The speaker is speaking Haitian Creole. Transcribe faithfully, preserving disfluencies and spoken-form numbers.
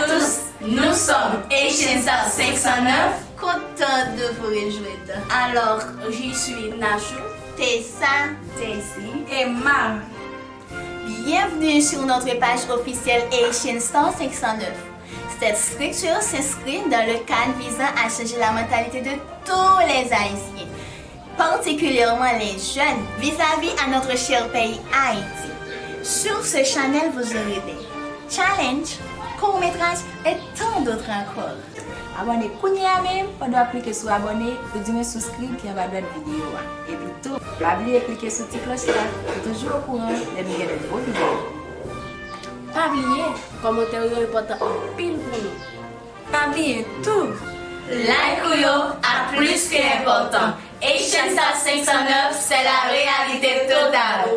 tous, nous sommes Haitian Star cinq cent neuf. Content de vous rejoindre. Alors, je suis Nachou, Tessa, Daisy et Mary. Bienvenue sur notre page officielle Haitian Star cinq cent neuf. Cette structure s'inscrit dans le cadre visant à changer la mentalité de tous les Haïtiens, particulièrement les jeunes, vis-à-vis à notre cher pays Haïti. Sur ce channel, vous aurez des challenges, courts-métrages et tant d'autres encore. Abòne kounye a menm pandan w ap klike sou abòne oudimwen souskrib ki anba dwèt videyo a. Epi tou, pa bliye klike sou ti klòch la pou toujou okouran lè nou gen de nouvo videyo. Pa bliye, kòmantè w yo enpòtan anpil pou nou. Pa bliye tou, like ou yo ap plis ke enpòtan. Haitian Star cinq cent neuf, c'est la réalité totale.